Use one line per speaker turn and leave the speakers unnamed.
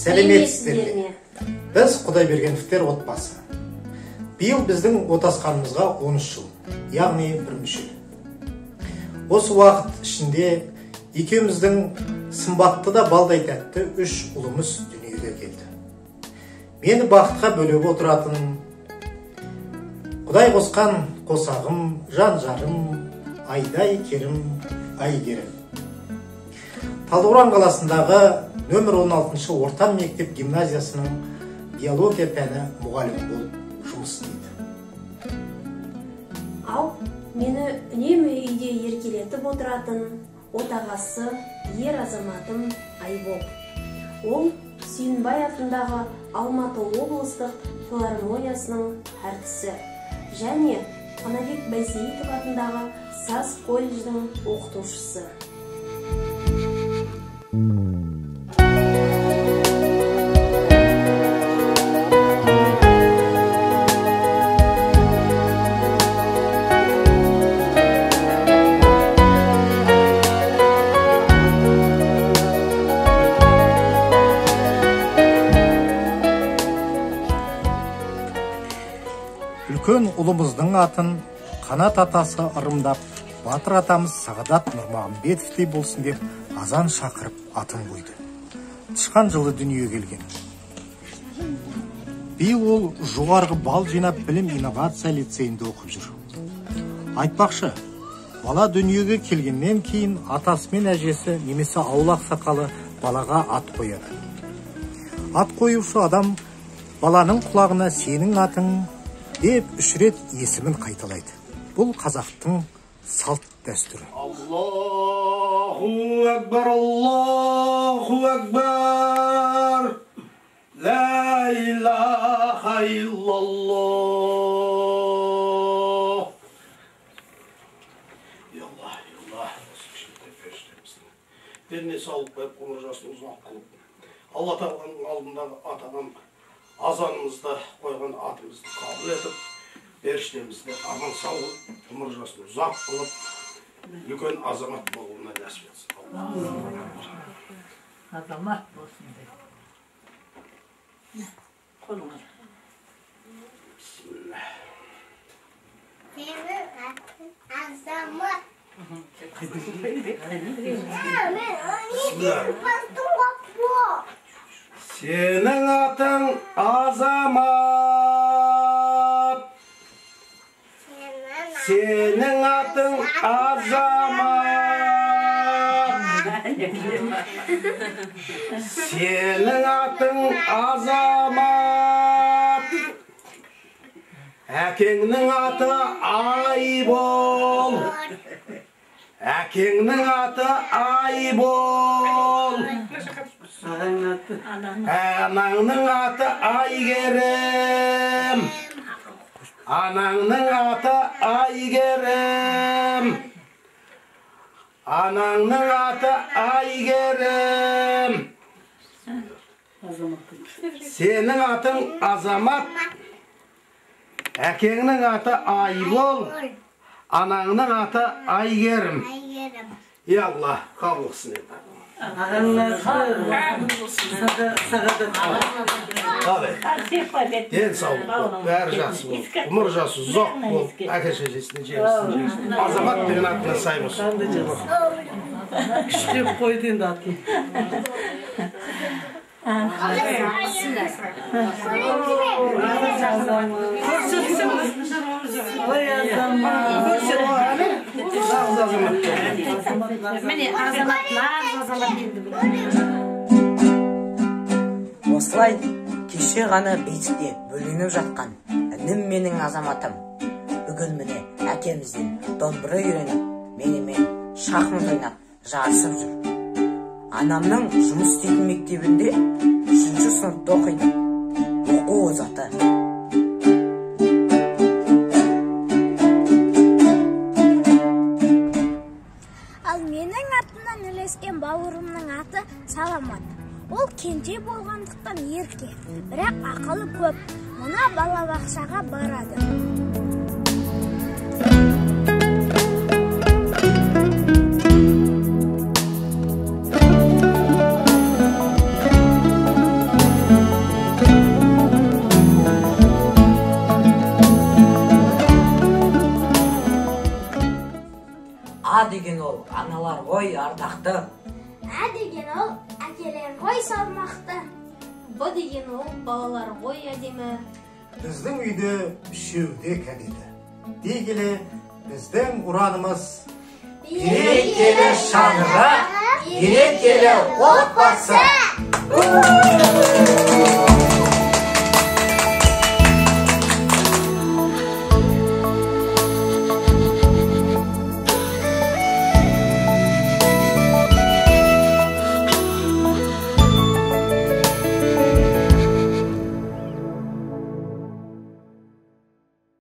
Сәлеметсіздер ме? Біз Құдайбергеновтер отбасы. Биыл біздің отасқанымызға 13 жыл, яғни бір мүшел. Осы уақыт ішінде екеуміздің сымбатты да балдай тәтті үш ұлымыз дүниеге келді. Мені бақытқа бөлеп отыратын Құдай қосқан қосағым, жан жарым, айдай керім, Айгерім. Талдықорған қаласындағы нөмір 16-шы орта мектеп гимназиясының биология пәні мұғалімі болып жұмыс істейді.
Ал мені үнемі үйде еркелетіп отыратын отағасы ер азаматым Айбол. Ол Сүйінбай атындағы Алматы облыстық филармониясының әртісі және Қанабек Байсейітов атындағы саз колледжінің оқытушысы.
Үлкен ұлымыздың атын Қанат атасы ырымдап, батыр атамыз Сағадат Нұрмағамбетовтей болсын деп азан шақырып атын қойды. Тышқан жылы дүниеге келген. Биыл ол жоғарғы балл жинап білім инновация лицейінде оқып жүр. Айтпақшы, бала дүниеге келгеннен кейін атасы мен әжесі немесе ауыл ақсақалы балаға ат қояды. Ат қоюшы адам баланың құлағына сенің атың деп үш рет есімін қайталайды. Бұл қазақтың салт дәстүрі.
Аллаху акбар, Аллаху акбар, ла илаха иллаллах. Я Аллах, я Аллах, осы кішкентай періштеміздің дініне саулық беріп, ғұмыр жасын ұзақ қылып, Алла тағаланың алдындағы атаған азанымызды, қойған атымызды қабыл етіп, періштемізді аман сау қылып, ғұмыр жасын ұзақ қылып, үлкен азамат болуына нәсіп етсін.
Азамат болсын деп. Қолыңа.
Бисмилля.
Сенің атың Азамат.
Сенің атың Азамат. Сенің атың Азамат. Сенің атың Азамат. Әкеңнің аты Айбол. Әкеңнің аты Айбол. Анаңның аты Айгерім. Анаңның аты Айгерім. Анаңның аты Айгерім. Сенің атың Азамат. Әкеңнің аты Айбол. Анаңның аты Айгерім. Я Алла, қабыл қылсын енді. Денсаулық болып, бәрі жақсы болып, ғұмыр жасы ұзақ болып, әке шешесіне жемісін жемісін. Азамат деген атына сай болсын.
Күштеп қойды енді атын.
Міне азамат, нағыз азамат енді бұл.
Осылай кеше ғана бейітте бөленіп жатқан інім менің азаматым бүгін міне әкемізден домбыра үйреніп, менімен шахмат ойнап жарысып жүр. Анамның жұмыс істейтін мектебінде 3-ші сыныпта оқиды. Оқу озаты.
Ал менің артымнан ілескен бауырымның аты Саламат. Ол кенже болғандықтан ерке, бірақ ақылы көп. Мына балабақшаға барады.
ол аналар ғой ардақты.
Ә деген ол әкелер ғой салмақты.
Б деген ол балалар ғой әдемі.
Біздің үйде үшеуі де кәделі. Дей келе біздің ұранымыз: берекелі шаңырақ, берекелі отбасы.